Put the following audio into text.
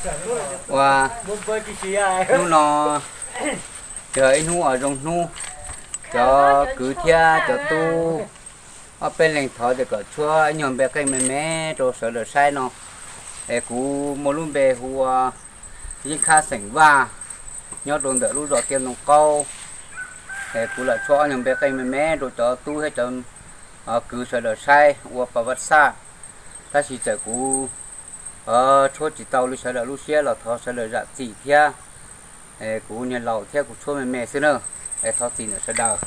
Ua, hnub no yog ib hnub uas zoo hnub, cov kwv thiab cov tub ob peb leeg thov tias kom tshuab ib nyuag npe qeej me me rau sawv daws saib no. Es kuv muaj lub npe hu ua Yeej Khab xeem Vaj, nyob rau ntawm lub zos Tiaj Ntoo Qaub. Es kuv lam tshuab ob nyuag npe qeej me me rau cov tub thiab cov kwv sawv daws saib ua pa vaj xaj, tab sis txawm kuv tshuab tsis tau li sawv daws lub siab los thov sawv daws zam txim thiab. Kuv niag laus thiab kuv tshuab me me xwb na, es thov txim ntawm sawv daws.